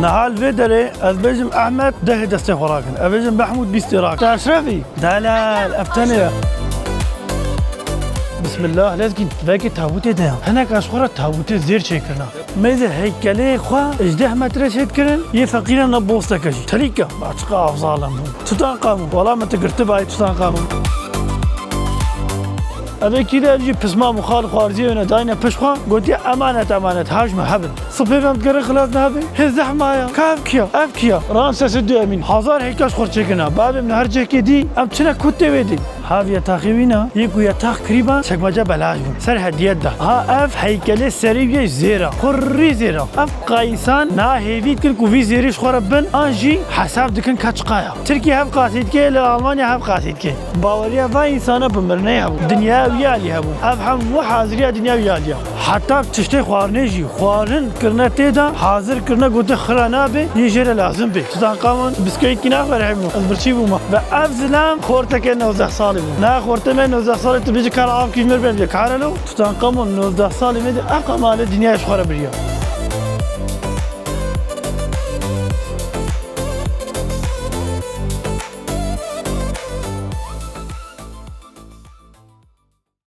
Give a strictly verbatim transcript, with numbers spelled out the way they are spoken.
Niha li vê derê ez bêjim Ehmed dehê destê xwe rakin. Ez bêjim Mehmûd bîstê rakin. Te Eşrefî? Delal, ev tenê ye. Bismillah, lezgîn, veke tabûtê de ya. Hinek ez xwe re tabûtê zêr çêkirina. Mêze heykelê xwe ji deh metre çêdikirin, yê feqîran ne bosteke jî. Telîke, ba çiqa ev zalim bû. Tutankamon, wela min tu girtibayî Tutankamon. Evê kî de ev jî pismam û xal xwarziyê wêne dayne pişt xwe, gotiye emanet emanet, haj me hebin. Sibê ve em digerin xilas nabê. Hê zehma ya. Ka ev kiya? Ev kiya? Ramses du Emîn. Hazar heykel ji xwe çêkirina. Babê min her cihekê dî, em çine kutê wê dî. Hav yetaxê wî ne, yê ku yetax kirîba, çekmece belaş bû. Ser hediyet da. Ha ev heykelê serê wî zêra. Xurrî zêra. Ev qayîsan na hêvî dikin ku vî zêrî ji xwe re bin, an jî hesab dikin ka çiqa ya. Tirkî hev qasî dike, li Almanya hev qasî dike. Baweriya va însana bi mirinê hebû. Dinya wî alî hebû. Ev hemû haziriya dinya wî alî ya. Heta tiştê xwarinê jî, xwarin kirine tê de, hazir kirine gote xira nabe, yê jê re lazim be. Tutankamon bisküvîtkî naxwere hebû. Ez birçî bûma. Ve ev zilam xorteke nozdeh salî bû. Na xortê me nozdeh salî tu bêjî kar av kî ji mir bê, kar elo. Tutankamon nozdeh salî me de ev qamale dinya ji xwe re biriya.